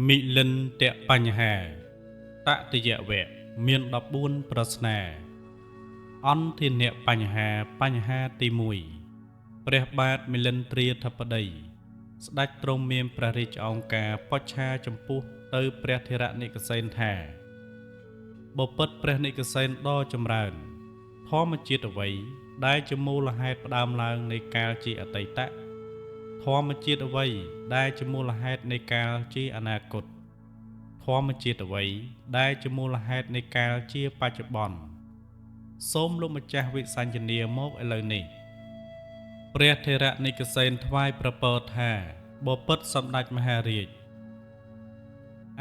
មិលិន្ទបញ្ហាតតិយវៈមាន14ប្រស្នាអន្ធិនៈបញ្ហាបញ្ហាទី1ព្រះបាទមិលិន្ទ្រាធិបតីស្ដេចទ្រង់មានព្រះរាជឱង្ការបច្ឆាចំពោះទៅព្រះធរនិកសេនថាបពិតព្រះនិកសេនដ៏ចម្រើនធម្មជាតិអ្វីដែលជាមូលហេតុផ្ដើមឡើងនៃកាលជាអតីតធម្មជាតិអ្វីដែលជាមូលហេតុនៃកាលជាអនាគតធម្មជាតិអ្វីដែលជាមូលហេតុនៃកាលជាបច្ចុប្បន្នសូមលោកម្ចាស់វិសញ្ញនាមកឥឡូវនេះព្រះធរនិកសេនថ្វាយប្រពរថាបពិតសម្ដេចមហារាជ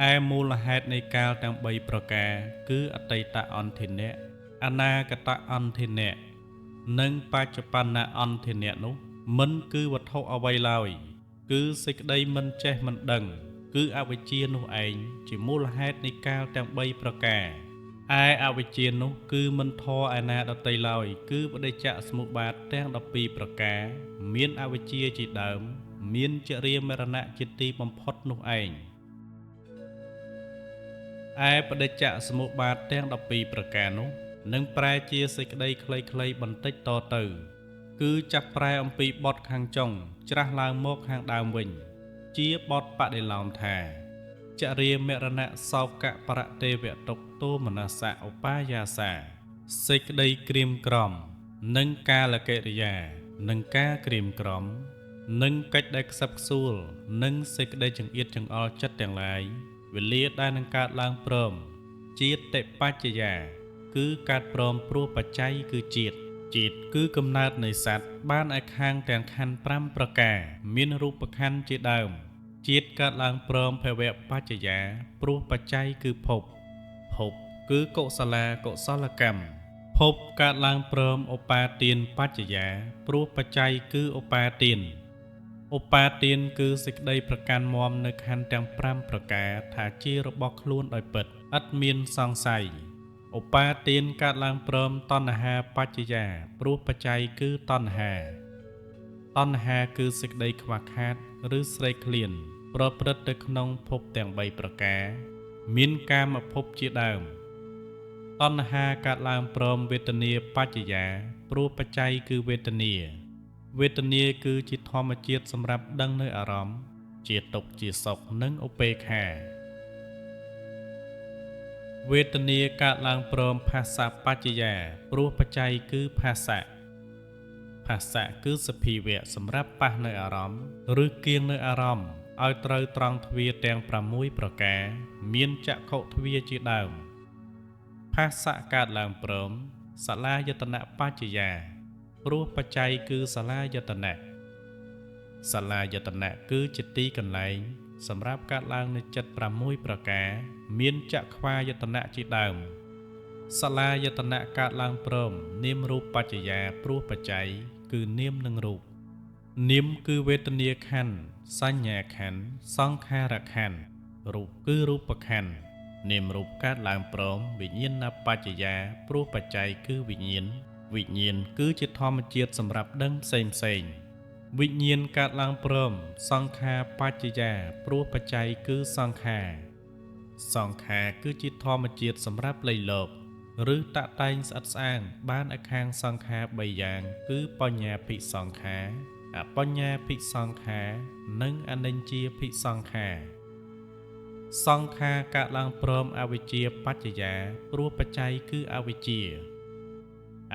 ឯមូលហេតុនៃកាលទាំង3ប្រការគឺអតីតអន្ធិនៈអនាគតអន្ធិនៈនិងបច្ចុប្បន្នអន្ធិនៈនោះមិនគឺវត្ថុអ្វីឡើយគឺសេចក្តីមិនចេះមិនដឹងគឺអវិជ្ជានោះឯងជាមូលហេតុនៃកាលទាំង3ប្រការឯអវិជ្ជានោះគឺមិនធរឯណាដទៃឡើយគឺបដិច្ចសមុបាទទាំង12ប្រការមានអវិជ្ជាជាដើមមានចរាមរណៈជាទីបំផុតនោះឯងឯបដិច្ចសមុបាទទាំង12ប្រការនោះនឹងប្រែជាសេចក្តីខ្លីៗបន្តិចតទៅគឺចាប់ប្រែអំពីបទខាងចុងច្រាស់ឡើងមកខាងដើមវិញជាបទបដិឡោមថាចរាមរណៈសោកបរទេវតុទោមនស្សៈឧបាយាសាសេចក្តីក្រៀមក្រំនិងកាលកិរិយានិងការក្រៀមក្រំនិងកិច្ចដែលខ្សឹបខ្សួលនិងសេចក្តីចង្អៀតចង្អល់ចិត្តទាំងឡាយវេលាដែលនឹងកើតឡើងព្រមជាតិបច្ចយាគឺកើតព្រមព្រោះបច្ច័យគឺជាតិជាតិគឺកំណើតនៃសត្វបានឯខាងទាំងខណ្ឌ5ប្រការមានរូបខណ្ឌជាដើមជាតិកើតឡើងព្រមភវបច្ចយាព្រោះបច្ច័យគឺភពភពគឺកុសលាកុសលកម្មភពកើតឡើងព្រមឧបាទានបច្ចយាព្រោះបច្ច័យគឺឧបាទានឧបាទានគឺសេចក្តីប្រកាន់មមនៅខណ្ឌទាំង5ប្រការថាជារបស់ខ្លួនដោយពិតឥតមានសង្ស័យឧបាទានកើតឡើងព្រមតណ្ហាបច្ចយាព្រោះបច្ច័យគឺតណ្ហាតណ្ហាគឺសេចក្តីខ្វះខាតឬស្រេកឃ្លានប្រព្រឹត្តទៅក្នុងភពទាំង3ប្រការមានកាមភពជាដើមតណ្ហាកើតឡើងព្រមវេទនាបច្ចយាព្រោះបច្ច័យគឺវេទនាវេទនាគឺជាធម្មជាតិសម្រាប់ដឹងនៅអារម្មណ៍ជាទុក្ខជាសុខនិងឧបេក្ខាវេទនាកើតឡើងព្រមផាសៈបច្ចយាព្រោះបច្ច័យគឺផាសៈផាសៈគឺសភាវៈសម្រាប់ប៉ះនៅអារម្មណ៍ឬគៀងនៅអារម្មណ៍ឲ្យត្រូវត្រង់ទ្វារទាំង6ប្រការមានចក្ខុទ្វារជាដើមផាសៈកើតឡើងព្រមសាលាយតនបច្ចយាព្រោះបច្ច័យគឺសាលាយតនៈសាលាយតនៈគឺជាទីកន្លែងសម្រាប់កើតឡើងនៃចិត្ត6ប្រការមានចក្ខវាយតនៈជាដើមសាលាយតនៈកើតឡើងព្រមនាមរូបបច្ចយាព្រោះបច្ច័យគឺនាមនិងរូបនាមគឺវេទនាខណ្ឌសញ្ញាខណ្ឌសង្ខារខណ្ឌរូបគឺរូបខណ្ឌនាមរូបកើតឡើងព្រមវិញ្ញាណបច្ចយាព្រោះបច្ច័យគឺវិញ្ញាណវិញ្ញាណគឺជាធម្មជាតិសម្រាប់ដឹងផ្សេងផ្សេងវិញ្ញាណកើតឡើងព្រមសង្ខារបច្ចយាព្រោះបច្ច័យគឺសង្ខារសង្ខារគឺជាធម្មជាតិសម្រាប់លៃលកឬតាក់តែងស្អិតស្អាងបានឯខាងសង្ខារ3យ៉ាងគឺបញ្ញាភិសង្ខារអបញ្ញាភិសង្ខារនិងអនិច្ជាភិសង្ខារសង្ខារកើតឡើងព្រមអវិជ្ជាបច្ចយាព្រោះបច្ច័យគឺអវិជ្ជា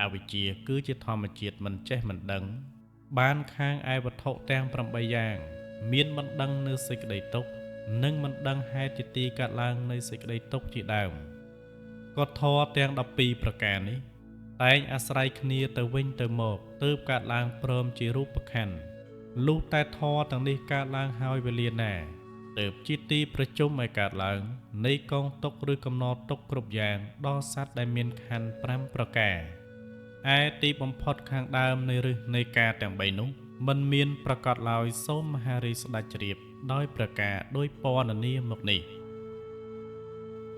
អវិជ្ជាគឺជាធម្មជាតិមិនចេះមិនដឹងបានខាងឯវត្ថុទាំង8យ៉ាងមានមិនដឹងនៅសេចក្តីទុក្ខនិងមិនដឹងហេតុជាទីកើតឡើងនៃសេចក្តីទុក្ខជាដើមក៏ធម៌ទាំង12ប្រការនេះតែងអាស្រ័យគ្នាទៅវិញទៅមកទើបកើតឡើងព្រមជារូបខណ្ឌលុះតែធម៌ទាំងនេះកើតឡើងហើយវេលាណាទើបជាទីប្រជុំឲ្យកើតឡើងនៃកងទុក្ខឬកំណត់ទុក្ខគ្រប់យ៉ាងដល់សត្វដែលមានខណ្ឌ5ប្រការឯទីបំផុតខាងដើមនៃឫសនៃការទាំង3នោះមិនមានប្រកបឡើយសូមមហារាជស្ដេចជ្រាបដោយប្រការដោយពណ៌នាមកនេះ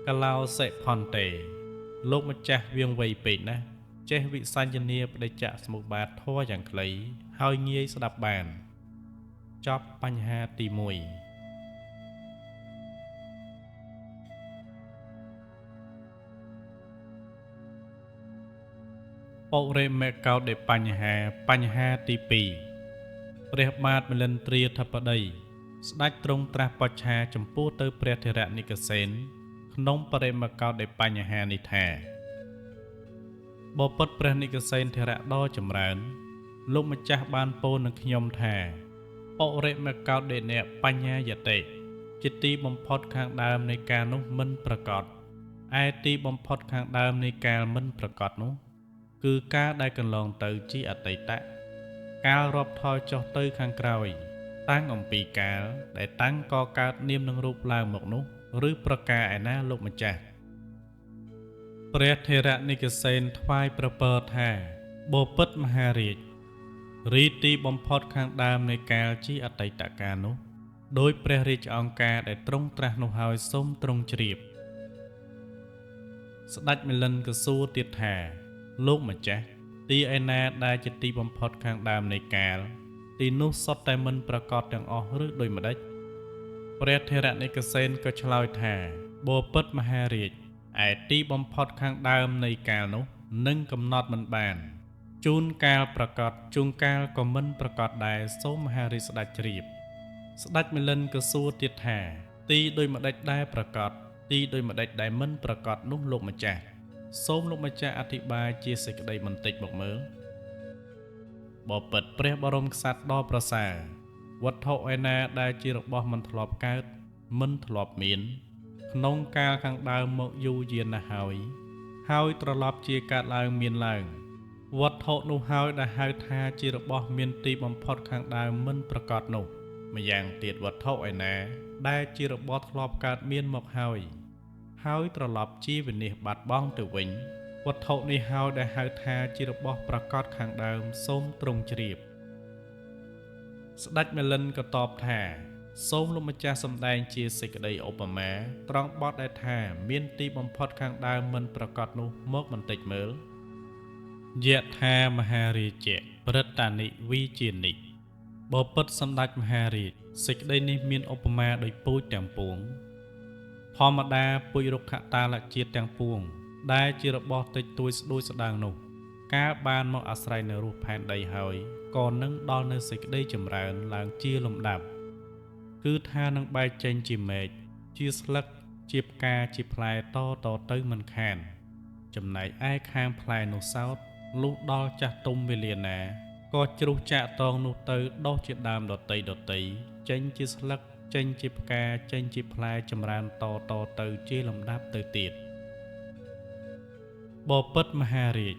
កឡោសិផន្តេលោកម្ចាស់វៀងវៃពេកណាស់ចេះវិសញ្ញនាបដិច្ចសមុបាទធម៌យ៉ាងខ្លីហើយងាយស្ដាប់បានចប់បញ្ហាទី1 បរិមកោដិបញ្ហាបញ្ហាទី2ព្រះបាទមលិន្ទ្រាធិបតីស្ដេចទ្រង់ត្រាស់បច្ឆាចំពោះទៅព្រះធរនិកសេនក្នុងបរិមកោដិបញ្ហានេះថាបបិទ្ធព្រះនិកសេនធរៈដ៏ចម្រើនលោកម្ចាស់បានពោលនឹងខ្ញុំថាបរិមកោដិនៈបញ្ញាយតិជាទីបំផុតខាងដើមនៃការនោះមិនប្រកបឯទីបំផុតខាងដើមនៃកាលមិនប្រកបនោះគឺការដែលកន្លងទៅជាអតីតកាលរាប់ថយចុះទៅខាងក្រោយតាំងអំពីកាលដែលតាំងកកើតនាមនឹងរូបឡើងមកនោះឬប្រការឯណាលោកម្ចាស់ព្រះធរនិកសេនថ្វាយប្រពរថាបពិតមហារាជរីទីបំផុតខាងដើមនៃកាលជាអតីតកាលនោះដោយព្រះរាជអង្គការដែលទ្រង់ត្រាស់នោះហើយសូមទ្រង់ជ្រាបស្ដេចមិលិនក៏សួរទៀតថាលោកម្ចាស់ទីឯណាដែលជាទីបំផុតខាងដើមនៃកាលទីនោះសុទ្ធតែមិនប្រកបទាំងអស់ឬដូចម្ដេចព្រះធរនិកសេនក៏ឆ្លើយថាបពិតមហារាជឯទីបំផុតខាងដើមនៃកាលនោះនឹងកំណត់មិនបានជួនកាលប្រកបជួនកាលក៏មិនប្រកបដែរសូមមហារាជស្ដេចជ្រាបស្ដេចមិលិនក៏សួរទៀតថាទីដូចម្ដេចដែរប្រកបទីដូចម្ដេចដែលមិនប្រកបនោះលោកម្ចាស់សូមលោកម្ចាស់អធិប្បាយជាសេចក្តីបន្តិចមកមើលបពិតព្រះបរមក្សត្រដ៏ប្រសើរវត្ថុឯណាដែលជារបស់មិនធ្លាប់កើតមិនធ្លាប់មានក្នុងកាលខាងដើមមកយូរយារណាស់ហើយហើយត្រឡប់ជាកើតឡើងមានឡើងវត្ថុនោះហើយដែលហៅថាជារបស់មានទីបំផុតខាងដើមមិនប្រកបនោះម្យ៉ាងទៀតវត្ថុឯណាដែលជារបស់ធ្លាប់កើតមានមកហើយហើយត្រឡប់ជាវិនិច្ឆ័យបាត់បង់ទៅវិញវត្ថុនេះហើយដែលហៅថាជារបស់ប្រកបខាងដើមសូមទ្រង់ជ្រាបស្ដេចមិលិនក៏តបថាសូមលោកម្ចាស់សម្ដែងជាសេចក្តីឧបមាត្រង់បទដែលថាមានទីបំផុតខាងដើមមិនប្រកបនោះមកបន្តិចមើលយថាមហារាជៈព្រឹតានិវិជានិបពិតសម្ដេចមហារាជសេចក្តីនេះមានឧបមាដោយពូជទាំងពួងធម្មតាពូជរុក្ខតាលជាតិទាំងពួងដែលជារបស់តិចតួចស្ដួយស្ដើងនោះកាលបានមកអាស្រ័យនៅរស់ផែនដីហើយក៏នឹងដល់នៅសេចក្តីចម្រើនឡើងជាលំដាប់គឺថានឹងបែកចេញជាមែកជាស្លឹកជាផ្កាជាផ្លែតតទៅមិនខានចំណែកឯខាងផ្លែនោះសោតលុះដល់ចាស់ទុំវេលាណាក៏ជ្រុះចាក់តងនោះទៅដុះជាដើមដតីដតីចេញជាស្លឹកចេញជាផ្កាចេញជាផ្លែចម្រើនតតទៅជាលំដាប់ទៅទៀតបពិតមហារាជ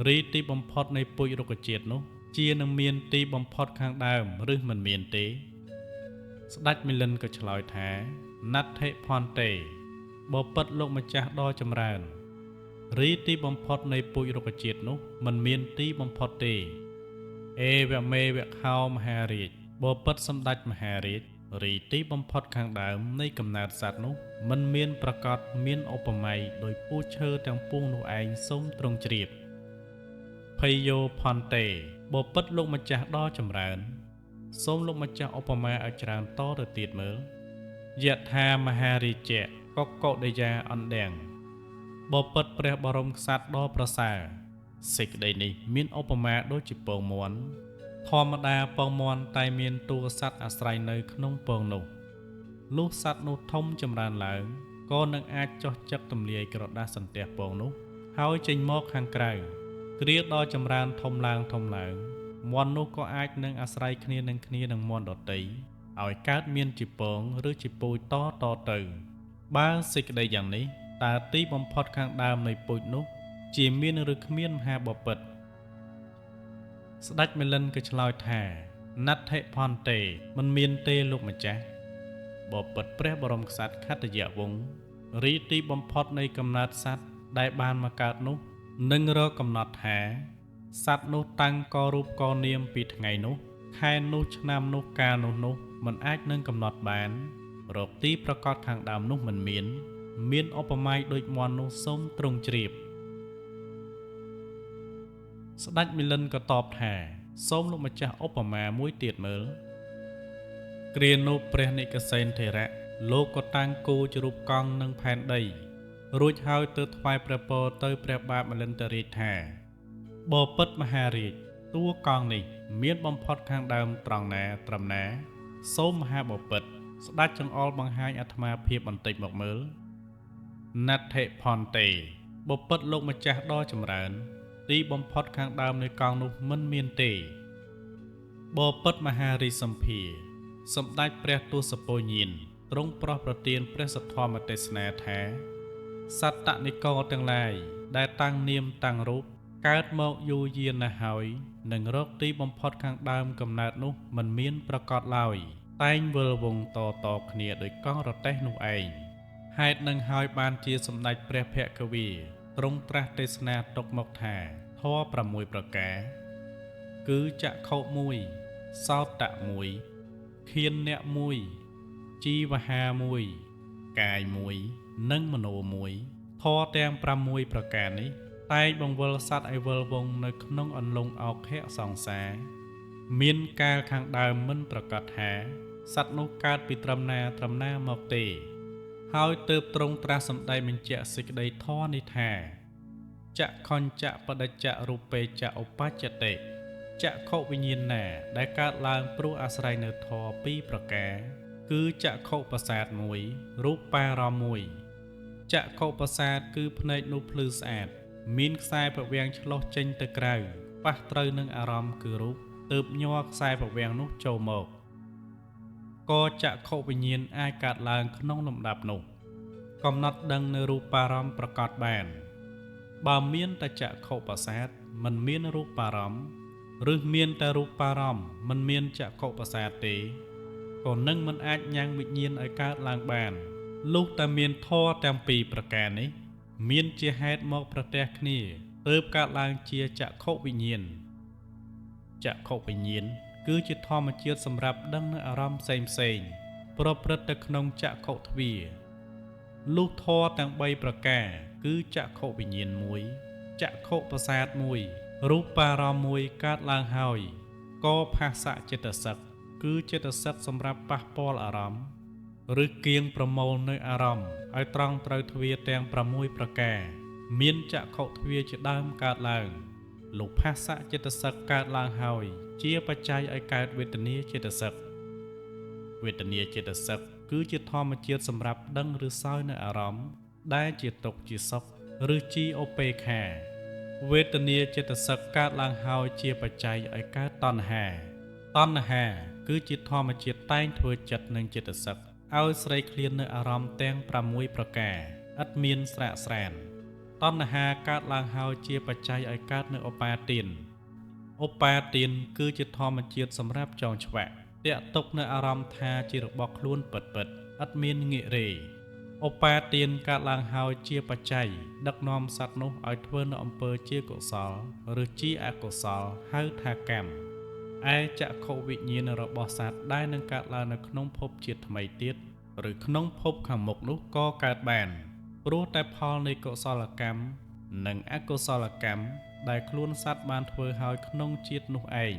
រីទីបំផុតនៃពូជរុក្ខជាតិនោះជានឹងមានទីបំផុតខាងដើមឬមិនមានទេស្ដេចមិលិនក៏ឆ្លើយថាណដ្ឋិភន្ទេបពិតលោកម្ចាស់ដ៏ចម្រើនរីទីបំផុតនៃពូជរុក្ខជាតិនោះមិនមានទីបំផុតទេអេវមេវខោមហារាជបពិតសម្ដេចមហារាជរីទីបំផុតខាងដើមនៃកំណើតសត្វនោះមិនមានប្រកបមានឧបមាដោយពូជឈើទាំងពួងនោះឯងសូមទ្រង់ជ្រាបភយោភន្ទេបពិតលោកម្ចាស់ដ៏ចម្រើនសូមលោកម្ចាស់ឧបមាឲ្យច្រើនតទៅទៀតមើលយថាមហារាជៈកកុដយាអណ្ដាំងបពិតព្រះបរមក្សត្រដ៏ប្រសើរសេចក្តីនេះមានឧបមាដូចជាពងមាន់ធម្មតាពងមាន់តែមានតួសត្វអាស្រ័យនៅក្នុងពងនោះលុះសត្វនោះធំចម្រើនឡើងក៏នឹងអាចចុះចឹកទម្លាយក្រដាសសន្ទះពងនោះហើយចេញមកខាងក្រៅគ្រាដល់ចម្រើនធំឡើងធំឡើងមាន់នោះក៏អាចនឹងអាស្រ័យគ្នានឹងគ្នានឹងមាន់ដទៃឲ្យកើតមានជាពងឬជាពូជតតទៅបើសេចក្តីយ៉ាងនេះតើទីបំផុតខាងដើមនៃពូជនោះជាមានឬគ្មានមហាបពិតស្ដេចមិលិនក៏ឆ្លើយថាណដ្ឋិភន្ទេមិនមានទេលោកម្ចាស់បពិតព្រះបរមក្សត្រខត្តយវង្សរីទីបំផុតនៃកំណើតសត្វដែលបានមកកើតនោះនឹងរកកំណត់ថាសត្វនោះតាំងករូបកនាមពីថ្ងៃនោះខែនោះឆ្នាំនោះកាលនោះនោះមិនអាចនឹងកំណត់បានរកទីប្រកបខាងដើមនោះមិនមានមានឧបមាដូចមាន់នោះសូមទ្រង់ជ្រាបស្ដេចមិលិនក៏តបថាសូមលោកម្ចាស់ឧបមាមួយទៀតមើលគ្រានោះព្រះនិកសេនធរៈលោកក៏តាំងគោជារូបកង់និងផែនដីរួចហើយទៅថ្វាយព្រះពរទៅព្រះបាទមលិន្ទរាជថា បពិតមហារាជតួកង់នេះមានបំផុតខាងដើមត្រង់ណាត្រឹមណាសូមមហាបពិតស្ដេចចង្អុលបង្ហាញអាត្មាភាពបន្តិចមកមើលណដ្ឋិផន្តេបពិតលោកម្ចាស់ដ៏ចម្រើនទីបំផុតខាងដើមនៃកង់នោះមិនមានទេបពិតមហារាជសម្ភារសម្ដេចព្រះទសពញាណទ្រង់ប្រោះប្រទានព្រះសទ្ធម្មទេសនាថាសត្តនិករទាំងឡាយដែលតាំងនាមតាំងរូបកើតមកយូរយារណាស់ហើយនឹងរកទីបំផុតខាងដើមកំណើតនោះមិនមានប្រកបឡើយតែងវិលវង់តតគ្នាដោយកង់រទេះនោះឯងហេតុនឹងហើយបានជាសម្ដេចព្រះភគវីទ្រង់ត្រាស់ទេសនាទុកមកថាធម៌6ប្រការគឺចក្ខុ1សោតៈ1ឃានៈ1ជីវហា1កាយ1និងមโน1ធម៌ទាំង6ប្រការនេះតែងបង្វិលសត្វឲ្យវិលវង់នៅក្នុងអន្លង់អោខៈសង្សារមានកាលខាងដើមមិនប្រកាសថាសត្វនោះកើតពីត្រឹមណាត្រឹមណាមកទេហើយទើបទ្រង់ត្រាស់សម្ដែងបញ្ជាក់សេចក្តីធម៌នេះថាចក្ខុញ្ចបដិច្ចរូបេចឧបច្ចតិចក្ខុវិញ្ញាណណាដែលកើតឡើងព្រោះអាស្រ័យនៅធម៌ពីរប្រការគឺចក្ខុប្រសាទ1រូបារម្មណ៍1ចក្ខុប្រសាទគឺភ្នែកនោះភ្លឺស្អាតមានខ្សែប្រវាំងឆ្លុះចេញទៅក្រៅប៉ះត្រូវនឹងអារម្មណ៍គឺរូបទើបញ័រខ្សែប្រវាំងនោះចូលមកក៏ចក្ខុវិញ្ញាណអាចកើតឡើងក្នុងលំដាប់នោះកំណត់ដឹងនៅរូបារម្មណ៍ប្រកបបានបើមានតែចក្ខុប្រសាទមិនមានរូបារម្មណ៍ឬមានតែរូបារម្មណ៍មិនមានចក្ខុប្រសាទទេក៏នឹងមិនអាចញ៉ាំងវិញ្ញាណឲ្យកើតឡើងបានលុះតែមានធម៌ទាំងពីរប្រការនេះមានជាហេតុមកប្រទះគ្នាទើបកើតឡើងជាចក្ខុវិញ្ញាណចក្ខុវិញ្ញាណគឺជាធម្មជាតិសម្រាប់ដឹងនៅអារម្មណ៍ផ្សេងផ្សេងប្រព្រឹត្តទៅក្នុងចក្ខុទ្វារលុះធម៌ទាំង3ប្រការគឺចក្ខុវិញ្ញាណ1ចក្ខុប្រសាទ1រូបារម្មណ៍1កើតឡើងហើយក៏ផាសៈចេតសិកគឺចេតសិកសម្រាប់ប៉ះពាល់អារម្មណ៍ឬគៀងប្រមូលនៅអារម្មណ៍ឲ្យត្រង់ត្រូវទ្វារទាំង6ប្រការមានចក្ខុទ្វារជាដើមកើតឡើងលោកផាសៈចេតសិកកើតឡើងហើយជាបច្ច័យឲ្យកើតវេទនាចេតសិកវេទនាចេតសិកគឺជាធម្មជាតិសម្រាប់ដឹងឬសោយនៅអារម្មណ៍ដែលជាទុក្ខជាសុខឬជាឧបេក្ខាវេទនាចេតសិកកើតឡើងហើយជាបច្ច័យឲ្យកើតតណ្ហាតណ្ហាគឺជាធម្មជាតិតែងធ្វើចិត្តនិងចេតសិកឲ្យស្រីឃ្លាននៅអារម្មណ៍ទាំង6ប្រការឥតមានស្រាកស្រានតណ្ហាកើតឡើងហើយជាបច្ច័យឲ្យកើតនៅឧបាទានឧបាទានគឺជាធម្មជាតិសម្រាប់ចងឆ្វាក់តាក់ទុកនៅអារម្មណ៍ថាជារបស់ខ្លួនពិតពិតឥតមានងាករេឧបាទានកើតឡើងហើយជាបច្ច័យដឹកនាំសត្វនោះឲ្យធ្វើនៅអំពើជាកុសលឬជាអកុសលហៅថាកម្មឯចក្ខុវិញ្ញាណរបស់សត្វដែលនឹងកើតឡើងនៅក្នុងភពជាតិថ្មីទៀតឬក្នុងភពខាងមុខនោះក៏កើតបានព្រោះតែផលនៃកុសលកម្មនិងអកុសលកម្មដែលខ្លួនសត្វបានធ្វើហើយក្នុងជាតិនោះឯង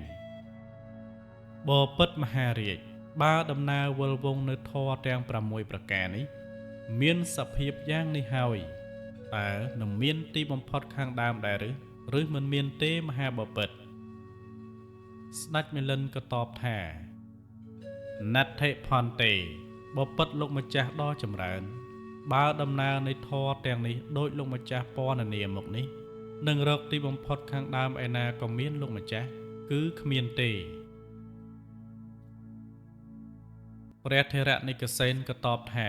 បពិតមហារាជបើដំណើរវិលវង់នៅធម៌ទាំង6ប្រការនេះមានសភាពយ៉ាងនេះហើយតើនឹងមានទីបំផុតខាងដើមដែរឬមិនមានទេមហាបពិតស្ដេចមិលិនក៏តបថាណដ្ឋិផន្តេបពិតលោកម្ចាស់ដ៏ចម្រើនបើដំណើរនៃធម៌ទាំងនេះដោយលោកម្ចាស់ពណ៌នាមកនេះនឹងរកទីបំផុតខាងដើមឯណាក៏មានលោកម្ចាស់គឺគ្មានទេព្រះថេរនិកសេនក៏តបថា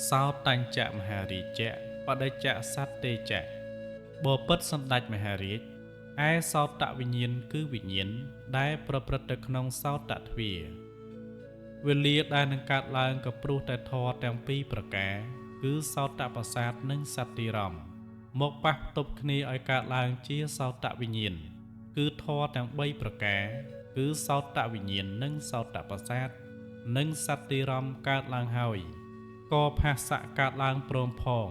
សោតញ្ចមហារាជៈបដិច្ចសត្វទេចៈបពិតសម្ដេចមហារាជឯសោតវិញ្ញាណគឺវិញ្ញាណដែលប្រព្រឹត្តទៅក្នុងសោតទ្វារវេលាដែលនឹងកើតឡើងក៏ព្រោះតែធម៌ទាំងពីរប្រការគឺសោតប្រសាទនិងសត្តិរម្មណ៍មកប៉ះផ្ទប់គ្នាឲ្យកើតឡើងជាសោតវិញ្ញាណគឺធម៌ទាំង3ប្រការគឺសោតវិញ្ញាណនិងសោតប្រសាទនិងសត្តិរម្មណ៍កើតឡើងហើយក៏ផាសៈកើតឡើងព្រមផង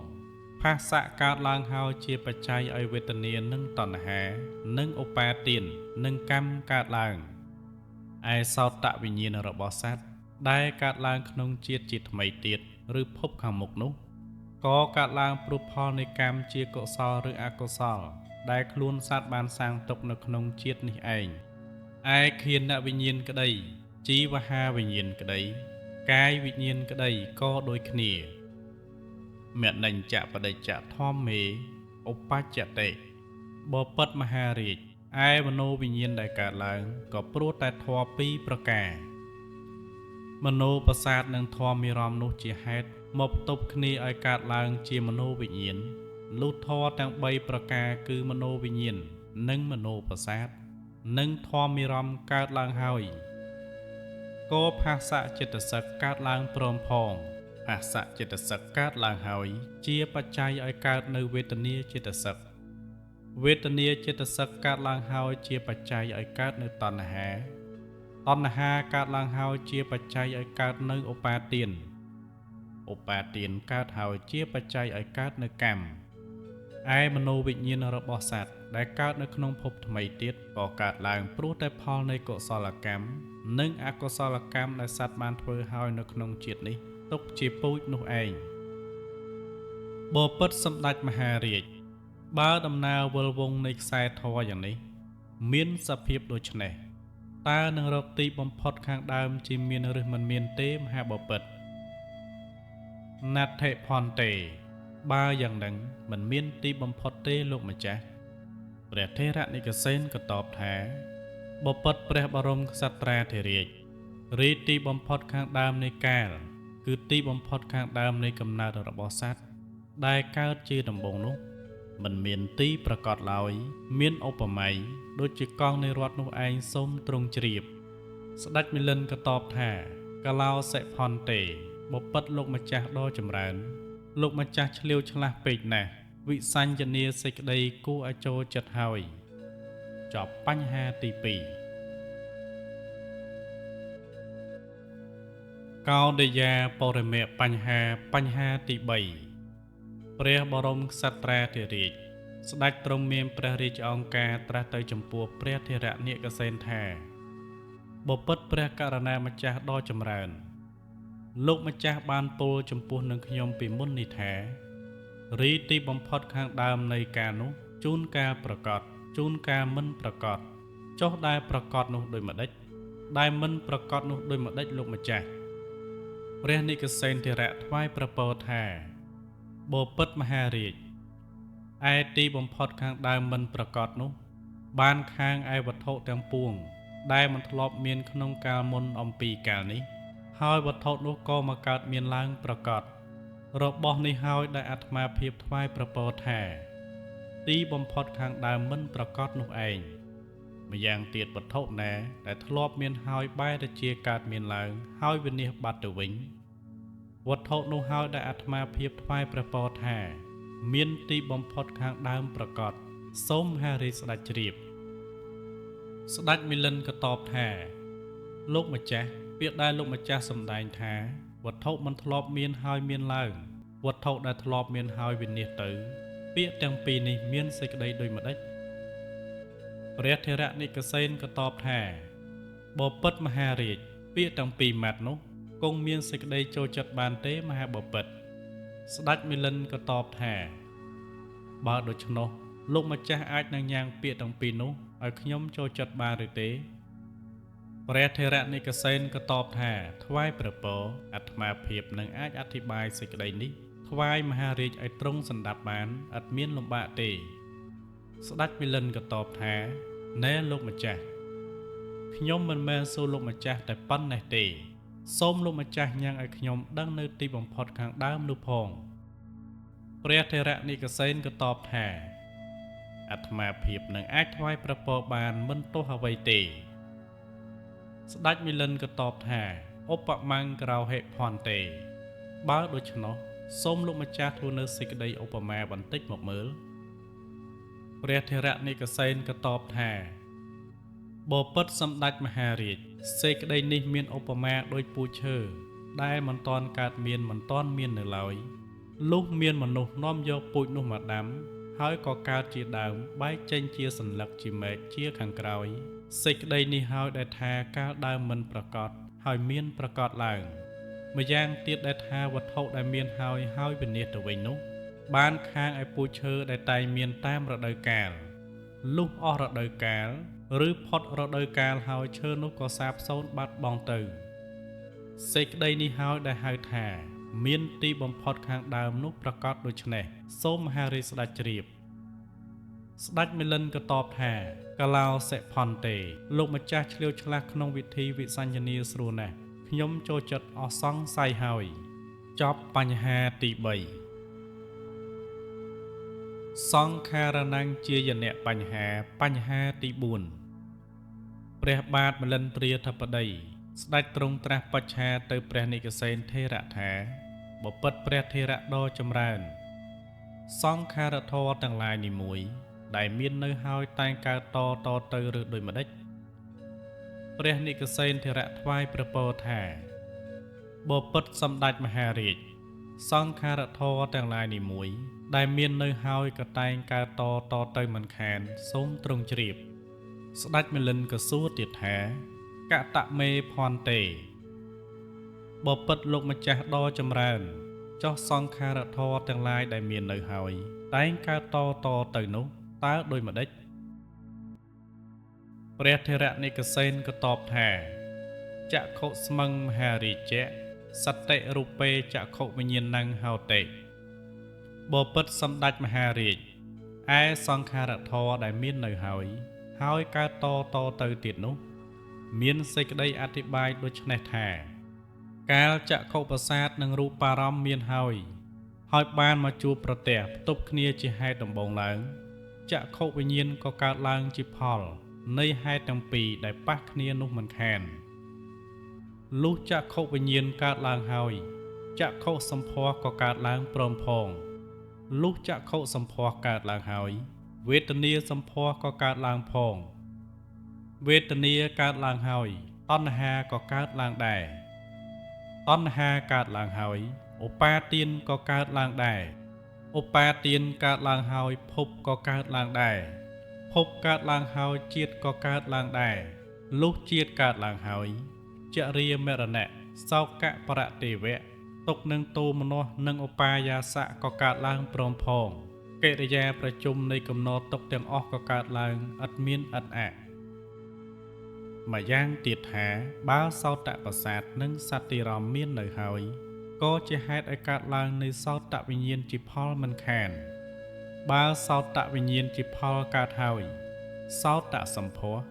ផាសៈកើតឡើងហើយជាបច្ច័យឲ្យវេទនានិងតណ្ហានិងឧបាទាននិងកម្មកើតឡើងឯសោតវិញ្ញាណរបស់សត្វដែលកើតឡើងក្នុងជាតិជាថ្មីទៀតឬភពខាងមុខនោះក៏កើតឡើងព្រោះផលនៃកម្មជាកុសលឬអកុសល ដែលខ្លួនសត្វបានសាងទុកនៅក្នុងជាតិនេះឯងឯខៀនវិញ្ញាណក្តីជីវហាវិញ្ញាណក្តីកាយវិញ្ញាណក្តីក៏ដូចគ្នាមនញ្ចបដិច្ចធម្មេឧបច្ចតិបពិតមហារាជឯមโนវិញ្ញាណដែលកើតឡើងក៏ព្រោះតែធម៌ពីរប្រការមโนប្រសាទនិងធម្មារម្មណ៍នោះជាហេតុមកផ្ទប់គ្នាឲ្យកើតឡើងជាមโนវិញ្ញាណលុះធម៌ទាំង3ប្រការគឺមโนវិញ្ញាណនិងមโนប្រសាទនិងធម្មារម្មណ៍កើតឡើងហើយក៏ផាសៈចិត្តសឹកកើតឡើងព្រមផងផាសៈចិត្តសឹកកើតឡើងហើយជាបច្ច័យឲ្យកើតនៅវេទនាចិត្តសឹកវេទនាចិត្តសឹកកើតឡើងហើយជាបច្ច័យឲ្យកើតនៅតណ្ហាតណ្ហាកើតឡើងហើយជាបច្ច័យឲ្យកើតនៅឧបាទានឧបាទានកើតហើយជាបច្ច័យឲ្យកើតនៅកម្មឯមโนវិញ្ញាណរបស់សត្វដែលកើតនៅក្នុងភពថ្មីទៀតក៏កើតឡើងព្រោះតែផលនៃកុសលកម្មនិងអកុសលកម្មដែលសត្វបានធ្វើហើយនៅក្នុងជាតិនេះទុកជាពូជនោះឯងបពិតសម្ដេចមហារាជបើដំណើរវិលវង់នៃខ្សែធម៌យ៉ាងនេះមានសភាពដូចនេះតើនឹងរកទីបំផុតខាងដើមជាមានឬមិនមានទេមហាបពិតណដ្ឋិភន្ទេបើយ៉ាងនឹងមិនមានទីបំផុតទេលោកម្ចាស់ព្រះថេរនិកសេនក៏តបថាបពិតព្រះបរមក្សត្រាធិរាជរីទីបំផុតខាងដើមនៃកាលគឺទីបំផុតខាងដើមនៃកំណើតរបស់សត្វដែលកើតជាដំបូងនោះមិនមានទីប្រកបឡើយមានឧបមាដូចជាកង់នៃរថនោះឯងសូមទ្រង់ជ្រាបស្ដេចមិលិនក៏តបថាកឡោសិភន្ទេបពិតលោកម្ចាស់ដ៏ចម្រើនលោកម្ចាស់ឆ្លៀវឆ្លាស់ពេកណាស់វិសញ្ញនាសេចក្តីគួរឲ្យចូលចិត្តហើយចប់បញ្ហាទី2កោដយាបរិមៈបញ្ហាបញ្ហាទី3ព្រះបរមក្សត្រាធិរាជស្ដេចទ្រង់មានព្រះរាជអង្គការត្រាស់ទៅចំពោះព្រះថេរនិកសេនថាបពិតព្រះករណាម្ចាស់ដ៏ចម្រើនលោកម្ចាស់បានពោលចំពោះនឹងខ្ញុំពីមុននេះថារីទីបំផុតខាងដើមនៃការនោះជួនកាលប្រកបជួនកាលមិនប្រកបចុះដែលប្រកបនោះដូចម្ដេចដែលមិនប្រកបនោះដូចម្ដេចលោកម្ចាស់ព្រះនិកសេនធរៈថ្វាយព្រះពរថាបពិតមហារាជឯទីបំផុតខាងដើមមិនប្រកបនោះបានខាងឯវត្ថុទាំងពួងដែលមិនធ្លាប់មានក្នុងកាលមុនអំពីកាលនេះហើយវត្ថុនោះក៏មកកើតមានឡើងប្រកបរបស់នេះហើយដែលអាត្មាភាពថ្វាយព្រះពរថាទីបំផុតខាងដើមមិនប្រកបនោះឯងម្យ៉ាងទៀតវត្ថុណាដែលធ្លាប់មានហើយបែរទៅជាកើតមានឡើងហើយវិនាសបាត់ទៅវិញវត្ថុនោះហើយដែលអាត្មាភាពថ្វាយព្រះពរថាមានទីបំផុតខាងដើមប្រកបសូមមហារាជស្ដេចជ្រាបស្ដេចមិលិនក៏តបថាលោកម្ចាស់ពាក្យដែលលោកម្ចាស់សម្ដែងថាវត្ថុមិនធ្លាប់មានហើយមានឡើងវត្ថុដែលធ្លាប់មានហើយវិនាសទៅពាក្យទាំងពីរនេះមានសេចក្តីដូចម្ដេចព្រះថេរនិកសេនក៏តបថាបពិតមហារាជពាក្យទាំងពីរម៉ាត់នោះគង់មានសេចក្តីចូលចិត្តបានទេមហាបពិតស្ដេចមិលិនក៏តបថាបើដូច្នោះលោកម្ចាស់អាចនឹងញ៉ាំងពាក្យទាំងពីរនោះឲ្យខ្ញុំចូលចិត្តបានឬទេព្រះថេរនិកសេនក៏តបថាថ្វាយព្រះពរអាត្មាភាពនឹងអាចអធិប្បាយសេចក្តីនេះថ្វាយមហារាជឲ្យទ្រង់សម្ដាប់បានឥតមានលំបាកទេស្ដេចមិលិនក៏តបថាណែលោកម្ចាស់ខ្ញុំមិនមែនសួរលោកម្ចាស់តែប៉ុណ្ណេះទេសូមលោកម្ចាស់ញ៉ាំងឲ្យខ្ញុំដឹងនៅទីបំផុតខាងដើមនោះផងព្រះថេរនិកសេនក៏តបថាអាត្មាភាពនឹងអាចថ្វាយព្រះពរបានមិនទោសអ្វីទេស្ដេចមិលិនក៏តបថាឧបមង្គក្រោហិភន្ទេបើដូច្នោះសូមលោកម្ចាស់ធ្វើនៅសេចក្តីឧបមាបន្តិចមកមើលព្រះថេរនិកសេនក៏តបថាបពិតសម្ដេចមហារាជសេចក្តីនេះមានឧបមាដូចពូជឈើដែលមិនទាន់កើតមានមិនទាន់មាននៅឡើយលុះមានមនុស្សនាំយកពូជនោះមកដាំហើយក៏កើតជាដើមបែកចេញជាសន្លឹកជាមែកជាខាងក្រោយសេចក្តីនេះហើយដែលថាកាលដើមមិនប្រកបហើយមានប្រកបឡើងម្យ៉ាងទៀតដែលថាវត្ថុដែលមានហើយហើយវិនាសទៅវិញនោះបានខាងឯពូជឈើដែលតែងមានតាមរដូវកាល លុះអស់រដូវកាល ឬផុតរដូវកាលហើយឈើនោះក៏សាបសូន្យបាត់បង់ទៅសេចក្តីនេះហើយដែលហៅថា មានទីបំផុតខាងដើមនោះប្រកបដូច្នេះសូមមហារាជស្ដេចជ្រាបស្ដេចមិលិនក៏តបថាកឡោសិផន្ទេលោកម្ចាស់ឆ្លៀវឆ្លាស់ក្នុងវិធីវិសញ្ញនាស្រួលណាស់ខ្ញុំចូលចិត្តអស់សង្ស័យហើយចប់បញ្ហាទី3សង្ខារណញ្ជាយនៈបញ្ហាបញ្ហាទី4ព្រះបាទមលិន្ទ្រាធិបតីស្ដេចទ្រង់ត្រាស់បច្ឆាទៅព្រះនិកសេនថេរៈថាបពិតព្រះថេរៈដ៏ចម្រើនសង្ខារធម៌ទាំងឡាយនេះមួយដែលមាននៅហើយតែងកើតតតទៅឬដូចម្ដេចព្រះនិកសេនថេរៈថ្វាយព្រះពរថាបពិតសម្ដេចមហារាជសង្ខារធម៌ទាំងឡាយនេះមួយដែលមាននៅហើយក៏តែងកើតតតទៅមិនខានសូមទ្រង់ជ្រាបស្ដេចមិលិនក៏សួរទៀតថាកតមេភន្ទេបពិតលោកម្ចាស់ដ៏ចម្រើនចុះសង្ខារធម៌ទាំងឡាយដែលមាននៅហើយតែងកើតតតទៅនោះតើដូចម្ដេចព្រះថេរនិកសេនក៏តបថាចក្ខុស្មឹងមហារាជៈសតិរូបេចក្ខុវិញ្ញាណੰហោតិបពិតសម្ដេចមហារាជឯសង្ខារធម៌ដែលមាននៅហើយហើយកើតតតទៅទៀតនោះមានសេចក្តីអធិប្បាយដូចនេះថាកាលចក្ខុប្រសាទនិងរូបារម្មណ៍មានហើយហើយបានមកជួបប្រទះផ្ទប់គ្នាជាហេតុដំបូងឡើងចក្ខុវិញ្ញាណក៏កើតឡើងជាផលនៃហេតុទាំងពីរដែលប៉ះគ្នានោះមិនខានលុះចក្ខុវិញ្ញាណកើតឡើងហើយចក្ខុសម្ផស្សក៏កើតឡើងព្រមផងលុះចក្ខុសម្ផស្សកើតឡើងហើយវេទនាសម្ផស្សក៏កើតឡើងផងវេទនាកើតឡើងហើយតណ្ហាក៏កើតឡើងដែរតណ្ហាកើតឡើងហើយឧបាទានក៏កើតឡើងដែរឧបាទានកើតឡើងហើយភពក៏កើតឡើងដែរភពកើតឡើងហើយជាតិក៏កើតឡើងដែរលុះជាតិកើតឡើងហើយចរិយាមរណៈសោកៈបរទេវៈទុក្ខនឹងទោមនស្សនិងឧបាយាសៈក៏កើតឡើងព្រមផងកិរិយាប្រជុំនៃកំណត់ទុក្ខទាំងអស់ក៏កើតឡើងឥតមានឥតអាក់ម្យ៉ាងទៀតថាបើសោតប្រសាទនិងសតិរម្យមាននៅហើយក៏ជាហេតុឲ្យកើតឡើងនៃសោតវិញ្ញាណជាផលមិនខានបើសោតវិញ្ញាណជាផលកើតហើយសោតសម្ផស្ស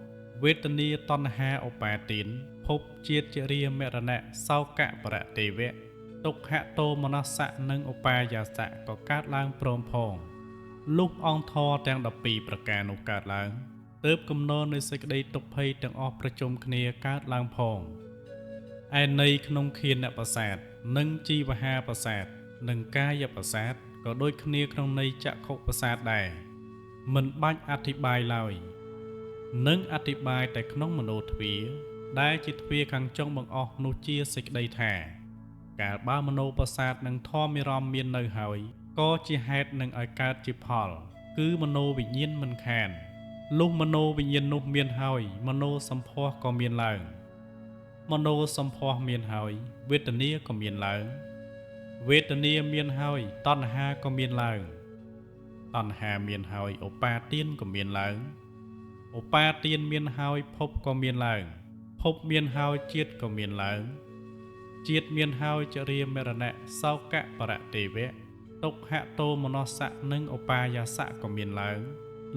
វេទនាតណ្ហាឧបាទានភពជាតិចរិយាមរណៈសោកៈបរទេវៈទុក្ខទោមនស្សៈនិងឧបាយាសៈក៏កើតឡើងព្រមផងលុះអង្គធម៌ទាំង12ប្រការនោះកើតឡើងទើបគំនរនៃសេចក្តីទុក្ខភ័យទាំងអស់ប្រជុំគ្នាកើតឡើងផងឯន័យក្នុងខៀនប្រសាទនិងជីវហាប្រសាទនិងកាយប្រសាទក៏ដូចគ្នាក្នុងន័យចក្ខុប្រសាទដែរមិនបាច់អធិប្បាយឡើយនិងអធិប្បាយតែក្នុងមโนទ្វារដែលជាទ្វារខាងចុងបង្អស់នោះជាសេចក្តីថាកាលបើមโนប្រសាទនិងធម្មារម្យមាននៅហើយក៏ជាហេតុនឹងឲ្យកើតជាផលគឺមโนវិញ្ញាណមិនខានលុះមโนវិញ្ញាណនោះមានហើយមโนសម្ផស្សក៏មានឡើងមโนសម្ផស្សមានហើយវេទនាក៏មានឡើងវេទនាមានហើយតណ្ហាក៏មានឡើងតណ្ហាមានហើយឧបាទានក៏មានឡើងឧបាទានមានហើយភពក៏មានឡើងភពមានហើយជាតិក៏មានឡើងជាតិមានហើយចរិយាមរណៈសោកៈបរទេវៈទុក្ខទោមនស្សៈនិងឧបាយាសៈក៏មានឡើង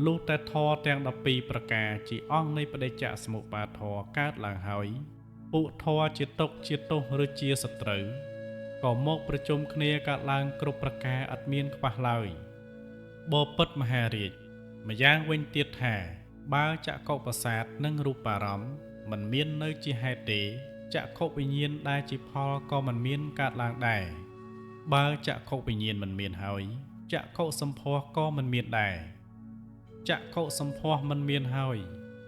លុះតែធម៌ទាំង12ប្រការជាអង្គនៃបដិច្ចសមុប្បាទធម៌កើតឡើងហើយពួកធម៌ជាទុក្ខជាទោសឬជាសត្រូវក៏មកប្រជុំគ្នាកើតឡើងគ្រប់ប្រការឥតមានខ្វះឡើយបពិតមហារាជម្យ៉ាងវិញទៀតថាបើចក្ខុប្រសាទនិងរូបារម្មណ៍មិនមាននៅជាហេតុទេចក្ខុវិញ្ញាណដែលជាផលក៏មិនមានកើតឡើងដែរបើចក្ខុវិញ្ញាណមិនមានហើយចក្ខុសម្ផស្សក៏មិនមានដែរចក្ខុសម្ផស្សមិនមានហើយ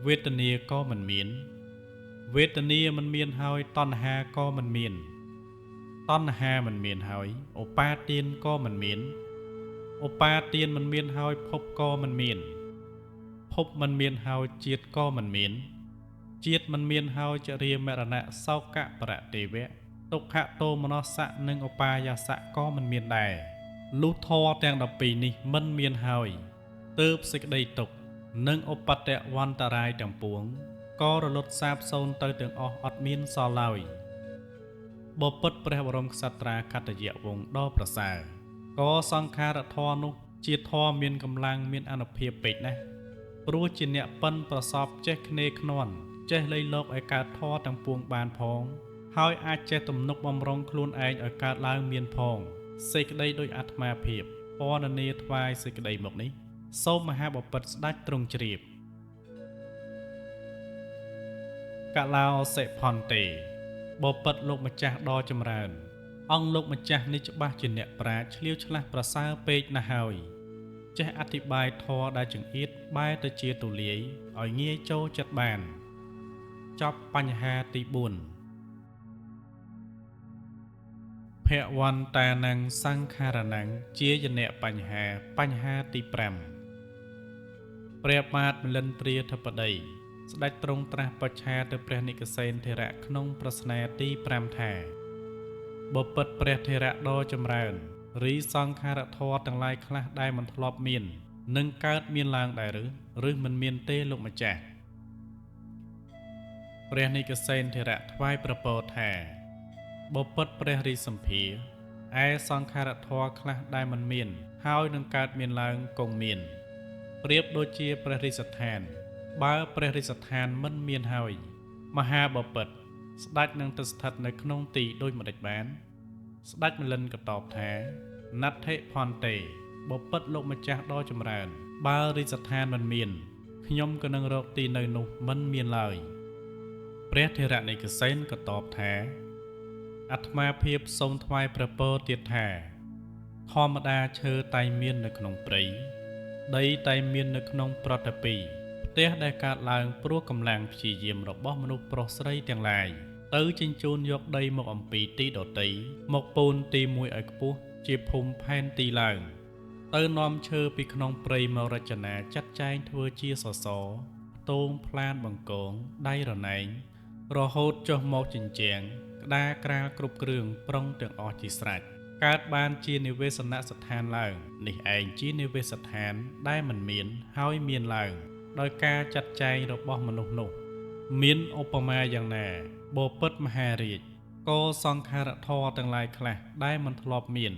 វេទនាក៏មិនមានវេទនាមិនមានហើយតណ្ហាក៏មិនមានតណ្ហាមិនមានហើយឧបាទានក៏មិនមានឧបាទានមិនមានហើយភពក៏មិនមានភពមិនមានហើយជាតិក៏មិនមានជាតិមិនមានហើយចរិយាមរណៈសោកៈបរទេវៈទុក្ខទោមនស្សៈនិងឧបាយាសៈក៏មិនមានដែរលុះធម៌ទាំង12នេះមិនមានហើយទើបសេចក្តីទុក្ខ និងឧបតវន្តរាយទាំងពួងក៏រលត់សាបសូន្យទៅទាំងអស់អត់មានសល់ឡើយបពិតព្រះបរមក្សត្រាខត្តយវង្សដ៏ប្រសើរក៏សង្ខារធម៌នោះជាធម៌មានកម្លាំងមានអានុភាពពេកណាស់ព្រោះជាអ្នកប៉ិនប្រសពចេះគ្នេខ្នាន់ចេះលៃលកឲ្យកើតធម៌ទាំងពួងបានផងហើយអាចចេះទំនុកបំរុងខ្លួនឯងឲ្យកើតឡើងមានផងសេចក្តីដោយអាត្មាភាពពណ៌នាថ្វាយសេចក្តីមកនេះសូមមហាបពិតស្ដេចទ្រង់ជ្រាបកឡោសិផន្ទេបពិតលោកម្ចាស់ដ៏ចម្រើនអង្គលោកម្ចាស់នេះច្បាស់ជាអ្នកប្រាជ្ញឆ្លៀវឆ្លាស់ប្រសើរពេកណាស់ហើយចេះអធិប្បាយធម៌ដែលចង្អៀតបែរទៅជាទូលាយឲ្យងាយចូលចិត្តបានចប់បញ្ហាទី4ភវន្តានំសង្ខារណੰជាយនៈបញ្ហាបញ្ហាទី5ព្រះបាទមលិន្ទ្រាធិបតីស្ដេចទ្រង់ត្រាស់បច្ឆាទៅព្រះនិកសេនធរៈក្នុងប្រស្នាទី5ថាបពិតព្រះធរៈដ៏ចម្រើនរីសង្ខារធម៌ទាំងឡាយខ្លះដែលមិនធ្លាប់មាននឹងកើតមានឡើងដែរឬមិនមានទេលោកម្ចាស់ព្រះនិកសេនធរៈថ្វាយប្រពរថាបពិតព្រះរាជសម្ភារឯសង្ខារធម៌ខ្លះដែលមិនមានហើយនឹងកើតមានឡើងគង់មានប្រៀបដូចជាព្រះរាជស្ថានបើព្រះរាជស្ថានមិនមានហើយមហាបពិតស្ដេចនឹងទៅស្ថិតនៅក្នុងទីដូចម្តេចបានស្ដេចមលិនក៏តបថាណដ្ឋិផន្ទេបពិតលោកម្ចាស់ដ៏ចម្រើនបើរាជស្ថានមិនមានខ្ញុំក៏នឹងរកទីនៅនោះមិនមានឡើយព្រះធរណីកសេនក៏តបថាអាត្មាភាពសូមថ្វាយព្រះពរទៀតថាធម្មតាឈើតែមាននៅក្នុងព្រៃដីតែមាននៅក្នុងប្រតិពីផ្ទះដែលកើតឡើងព្រោះកម្លាំងព្យាយាមរបស់មនុស្សប្រុសស្រីទាំងឡាយទៅជញ្ជូនយកដីមកអំពីទីដទៃមកពូនទីមួយឲ្យខ្ពស់ជាភូមិផែនទីឡើងទៅនាំឈើពីក្នុងព្រៃមករចនាចាត់ចែងធ្វើជាសសរផ្ទងផ្លានបង្គងដៃរណែងរហូតចុះមកជញ្ជាំងក្តារក្រាលគ្រប់គ្រឿងប្រុងទាំងអស់ជាស្រេចកើតបានជានិវេសនស្ថានឡើងនេះឯងជានិវេសដ្ឋានដែលមិនមានហើយមានឡើងដោយការចាត់ចែងរបស់មនុស្សនោះមានឧបមាយ៉ាងណាបពិតមហារាជក៏សង្ខារធម៌ទាំងឡាយខ្លះដែលមិនធ្លាប់មាន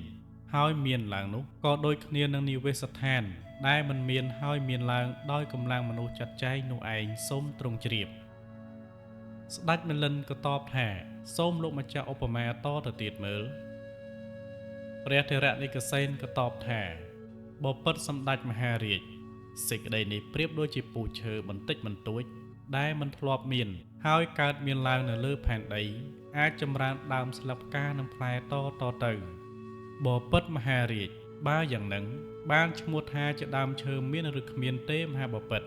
ហើយមានឡើងនោះក៏ដូចគ្នានឹងនិវេសដ្ឋានដែលមិនមានហើយមានឡើងដោយកម្លាំងមនុស្សចាត់ចែងនោះឯងសូមទ្រង់ជ្រាបស្ដេចមលិនក៏តបថាសូមលោកម្ចាស់ឧបមាតទៅទៀតមើលព្រះធរណីកសេនក៏តបថាបពិតសម្ដេចមហារាជសេចក្តីនេះប្រៀបដូចជាពូជឈើបន្តិចបន្តួចដែលមិនធ្លាប់មានហើយកើតមានឡើងនៅលើផែនដីអាចចម្រើនដើមស្លឹកផ្កានិងផ្លែតតទៅបពិតមហារាជបើយ៉ាងនឹងបានឈ្មោះថាជាដើមឈើមានឬគ្មានទេមហាបពិត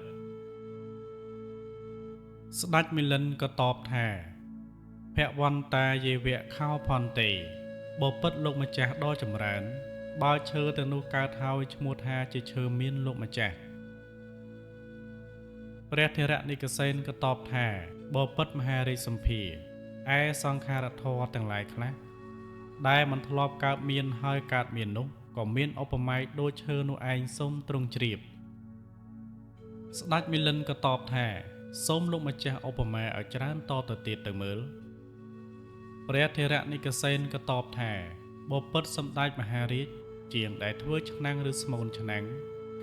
ស្ដេចមិលិនក៏តបថាភវន្តាយេវៈខោផន្ទេបពិតលោកម្ចាស់ដ៏ចម្រើនបើឈើទាំងនោះកើតហើយឈ្មោះថាជាឈើមានលោកម្ចាស់ព្រះធរណីកសេនក៏តបថាបពិតមហារាជសម្ភារឯសង្ខារធម៌ទាំងឡាយខ្លះដែលមិនធ្លាប់កើតមានហើយកើតមាននោះក៏មានឧបមាដូចឈើនោះឯងសូមទ្រង់ជ្រាបស្ដេចមិលិនក៏តបថាសូមលោកម្ចាស់ឧបមាឲ្យច្រើនតទៅទៀតទៅមើលព្រះធរណីកសេនក៏តបថាបពិតសម្ដេចមហារាជជាងដែលធ្វើឆ្នាំងឬស្មូនឆ្នាំង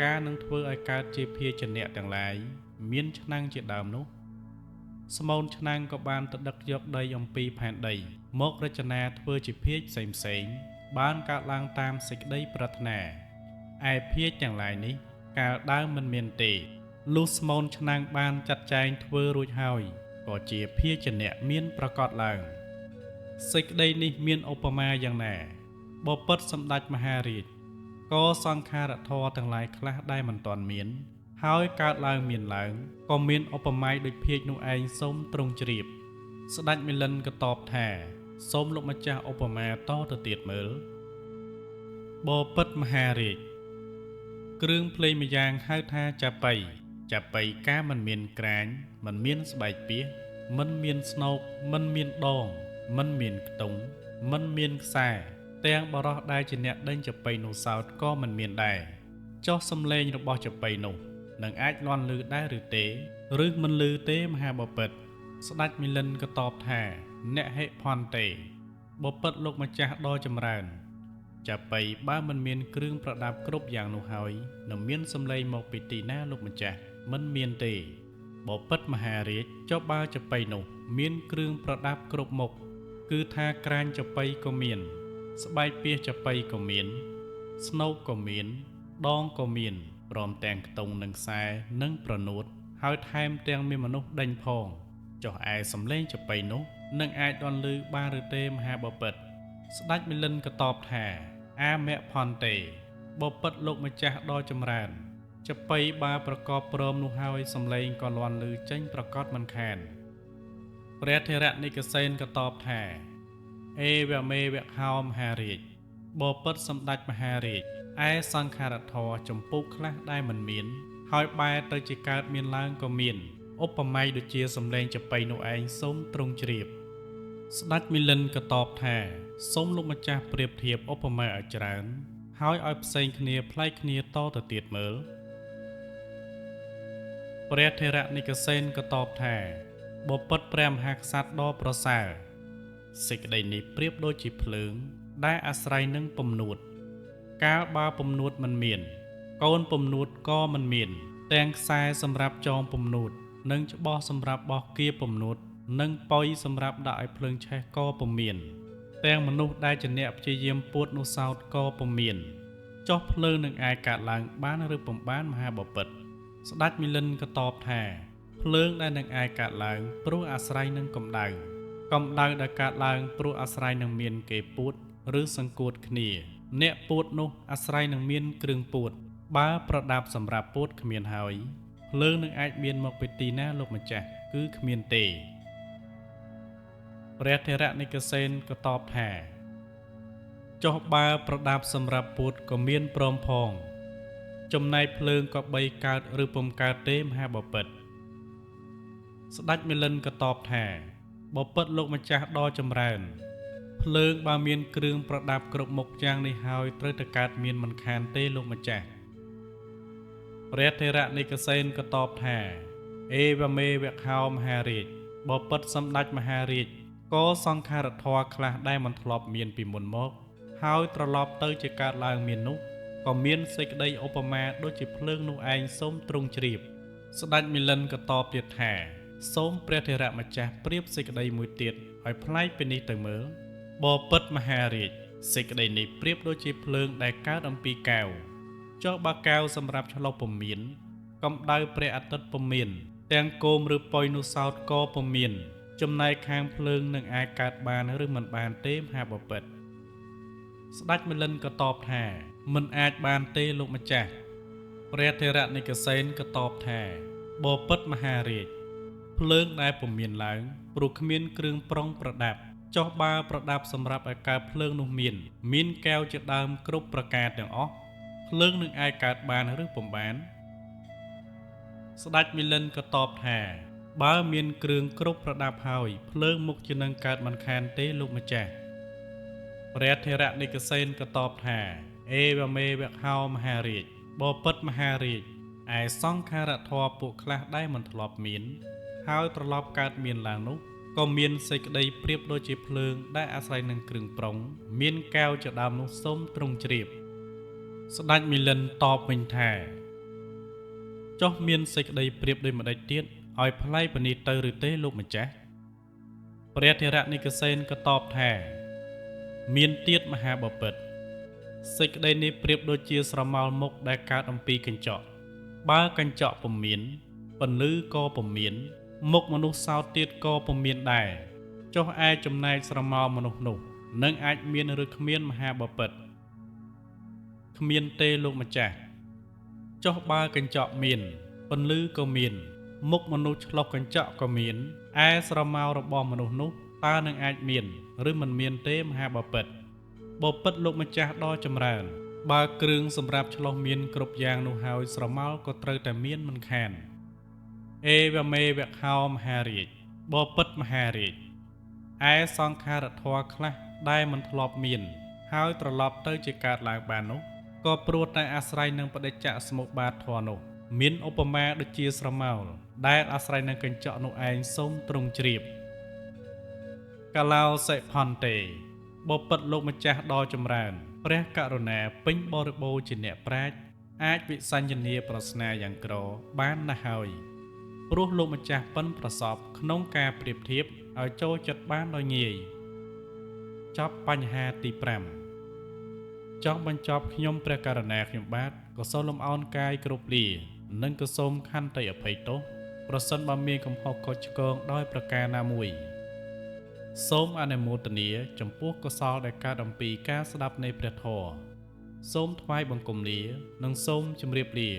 ការនឹងធ្វើឲ្យកើតជាភាជនៈទាំងឡាយមានឆ្នាំងជាដើមនោះស្មូនឆ្នាំងក៏បានទៅដឹកយកដីអំពីផែនដីមករចនាធ្វើជាភាជផ្សេងៗបានកើតឡើងតាមសេចក្តីប្រាថ្នាឯភាជទាំងឡាយនេះកាលដើមមិនមានទេលុះស្មូនឆ្នាំងបានចាត់ចែងធ្វើរួចហើយក៏ជាភាជនៈមានប្រកបឡើងសេចក្តីនេះមានឧបមាយ៉ាងណាបពិតសម្ដេចមហារាជក៏សង្ខារធម៌ទាំងឡាយខ្លះដែលមិនទាន់មានហើយកើតឡើងមានឡើងក៏មានឧបមាដូចភាជនោះឯងសូមទ្រង់ជ្រាបស្ដេចមិលិនក៏តបថាសូមលោកម្ចាស់ឧបមាតទៅទៀតមើលបពិតមហារាជគ្រឿងភ្លេងម្យ៉ាងហៅថាចាប៉ីចាប៉ីកាមិនមានក្រាញមិនមានស្បែកពាសមិនមានស្នោកមិនមានដងមិនមានខ្ទង់មិនមានខ្សែទាំងបរោះដែលជាអ្នកដេញចាប៉ីនោះសោតក៏មិនមានដែរចុះសំឡេងរបស់ចាប៉ីនោះ នឹងអាចលាន់ឮដែរឬទេឬមិនឮទេមហាបពិត្រស្ដេចមិលិនក៏តបថាអ្នកហិភន្ទេបពិត្រលោកម្ចាស់ដ៏ចម្រើនចាប៉ីបើមិនមានគ្រឿងប្រដាប់គ្រប់យ៉ាងនោះហើយនឹងមានសម្លេងមកពីទីណាលោកម្ចាស់មិនមានទេបពិត្រមហារាជចុះបើចាប៉ីនោះមានគ្រឿងប្រដាប់គ្រប់មុខគឺថាក្រាញចាប៉ីក៏មានស្បែកពាសចាប៉ីក៏មានស្នូកក៏មានដងក៏មានព្រមទាំងខ្ទង់និងខ្សែនិងប្រនួតហើយថែមទាំងមានមនុស្សដេញផងចុះឯសម្លេងចាប៉ីនោះនឹងអាចដន់ឮបានឬទេមហាបពិត្រស្ដេចមិលិនក៏តបថាអាមៈភន្ទេបពិត្រលោកម្ចាស់ដ៏ចម្រើនចាប៉ីបើប្រកបព្រមនោះហើយសម្លេងក៏លាន់ឮចេញប្រកបមិនខានព្រះថេរនិកសេនក៏តបថាអេវមេវៈហោមហារាជបពិត្រសម្ដេចមហារាជឯសង្ខារធម៌ចំពុកខ្លះដែលមិនមានហើយបែរទៅជាកើតមានឡើងក៏មានឧបមាដូចជាសម្លេងចាប៉ីនោះឯងសូមទ្រង់ជ្រាបស្ដេចមិលិនក៏តបថាសូមលោកម្ចាស់ប្រៀបធៀបឧបមាឲ្យច្រើនហើយឲ្យផ្សេងគ្នាប្លែកគ្នាតទៅទៀតមើលព្រះថេរនិកសេនក៏តបថាបពិត្រព្រះមហាក្សត្រដ៏ប្រសើរសេចក្តីនេះប្រៀបដូចជាភ្លើងដែលអាស្រ័យនឹងពំនួតកាលបើពំនួតមិនមានកូនពំនួតក៏មិនមានទាំងខ្សែសម្រាប់ចងពំនួតនិងច្បោះសម្រាប់បោះគៀពំនួតនិងប៉ុយសម្រាប់ដាក់ឲ្យភ្លើងឆេះក៏ពុំមានទាំងមនុស្សដែលជាអ្នកព្យាយាមពួតនោះសោតក៏ពុំមានចុះភ្លើងនឹងអាចកើតឡើងបានឬពុំបានមហាបពិត្រស្ដេចមិលិនក៏តបថាភ្លើងដែលនឹងអាចកើតឡើងព្រោះអាស្រ័យនឹងកម្ដៅកម្ដៅដែលកើតឡើងព្រោះអាស្រ័យនឹងមានគេពួតឬសង្កួតគ្នាអ្នកពួតនោះអាស្រ័យនឹងមានគ្រឿងពួតបើប្រដាប់សម្រាប់ពួតគ្មានហើយភ្លើងនឹងអាចមានមកពីទីណាលោកម្ចាស់គឺគ្មានទេព្រះថេរនិកសេនក៏តបថាចុះបើប្រដាប់សម្រាប់ពួតក៏មានព្រមផងចំណែកភ្លើងក៏បីកើតឬពុំកើតទេមហាបពិត្រស្ដេចមិលិនក៏តបថាបពិត្រលោកម្ចាស់ដ៏ចម្រើនភ្លើងបើមានគ្រឿងប្រដាប់គ្រប់មុខយ៉ាងនេះហើយត្រូវតែកើតមានមិនខានទេលោកម្ចាស់ព្រះថេរនិកសេនក៏តបថាអេវមេវៈខោមហារាជបពិត្រសម្ដេចមហារាជក៏សង្ខារធម៌ខ្លះដែលមិនធ្លាប់មានពីមុនមកហើយត្រឡប់ទៅជាកើតឡើងមាននោះក៏មានសេចក្តីឧបមាដូចជាភ្លើងនោះឯងសូមទ្រង់ជ្រាបស្ដេចមិលិនក៏តបទៀតថាសូមព្រះថេរម្ចាស់ប្រៀបសេចក្តីមួយទៀតឲ្យប្លែកពីនេះទៅមើលបពិត្រមហារាជសេចក្តីនេះប្រៀបដូចជាភ្លើងដែលកើតអំពីកែវចុះបើកែវសម្រាប់ឆ្លុះពុំមានកម្ដៅព្រះអាទិត្យពុំមានទាំងគោមឬប៉ុយនោះសោតក៏ពុំមានចំណែកខាងភ្លើងនឹងអាចកើតបានឬមិនបានទេមហាបពិត្រស្ដេចមិលិនក៏តបថាមិនអាចបានទេលោកម្ចាស់ព្រះថេរនិកសេនក៏តបថាបពិត្រមហារាជភ្លើងដែលពុំមានឡើងព្រោះគ្មានគ្រឿងប្រុងប្រដាប់ចុះបើប្រដាប់សម្រាប់ឲ្យកើតភ្លើងនោះមានកែវជាដើមគ្រប់ប្រការទាំងអស់ភ្លើងនឹងអាចកើតបានឬពុំបានស្ដេចមិលិនក៏តបថាបើមានគ្រឿងគ្រប់ប្រដាប់ហើយភ្លើងមុខជានឹងកើតមិនខានទេលោកម្ចាស់ព្រះថេរនិកសេនក៏តបថាអេវមេវៈហោមហារាជបពិត្រមហារាជឯសង្ខារធម៌ពួកខ្លះដែលមិនធ្លាប់មានហើយត្រឡប់កើតមានឡើងនោះក៏មានសេចក្តីប្រៀបដូចជាភ្លើងដែលអាស្រ័យនឹងគ្រឿងប្រុងមានកែវជាដើមនោះសូមទ្រង់ជ្រាបស្ដេចមិលិនតបវិញថាចុះមានសេចក្តីប្រៀបដូចម្តេចទៀតឲ្យប្លែកពីនេះទៅឬទេលោកម្ចាស់ព្រះថេរនិកសេនក៏តបថាមានទៀតមហាបពិត្រសេចក្តីនេះប្រៀបដូចជាស្រមោលមុខដែលកើតអំពីកញ្ចក់បើកញ្ចក់ពុំមានពន្លឺក៏ពុំមានមុខមនុស្សសោតទៀតក៏ពុំមានដែរចុះឯចំណែកស្រមោលមនុស្សនោះនឹងអាចមានឬគ្មានមហាបពិត្រគ្មានទេលោកម្ចាស់ចុះបើកញ្ចក់មានពន្លឺក៏មានមុខមនុស្សឆ្លុះកញ្ចក់ក៏មានឯស្រមោលរបស់មនុស្សនោះតើនឹងអាចមានឬមិនមានទេមហាបពិត្របពិត្រលោកម្ចាស់ដ៏ចម្រើនបើគ្រឿងសម្រាប់ឆ្លុះមានគ្រប់យ៉ាងនោះហើយស្រមោលក៏ត្រូវតែមានមិនខានអេវមេវៈខោមហារាជបពិត្រមហារាជឯសង្ខារធម៌ខ្លះដែលមិនធ្លាប់មានហើយត្រឡប់ទៅជាកើតឡើងបាននោះក៏ព្រោះតែអាស្រ័យនឹងបដិច្ចសមុប្បាទធម៌នោះ មានឧបមាដូចជាស្រមោលដែលអាស្រ័យនឹងកញ្ចក់នោះឯងសូមទ្រង់ជ្រាបកាឡោសិផន្តេបពិតលោកម្ចាស់ដ៏ចម្រើនព្រះករុណាពេញបរិបូរណ៍ជាអ្នកប្រាជ្ញអាចវិសញ្ញនាប្រស្នាយ៉ាងក្របានណាស់ហើយព្រោះលោកម្ចាស់ប៉ិនប្រសពក្នុងការប្រៀបធៀបឲ្យចូលចិត្តបានដោយងាយចប់បញ្ហាទី5ចង់បញ្ចប់ខ្ញុំព្រះករុណាខ្ញុំបាទក៏សូមលំអោនកាយគ្រប់លានិងក៏សូមខន្តីអភ័យទោសប្រសិនបើមានកំហុសខុសឆ្គងដោយប្រការណាមួយសូមអនុមោទនាចំពោះកុសលដែលកើតអំពីការស្ដាប់នៃព្រះធម៌សូមថ្វាយបង្គំលានិងសូមជម្រាបលា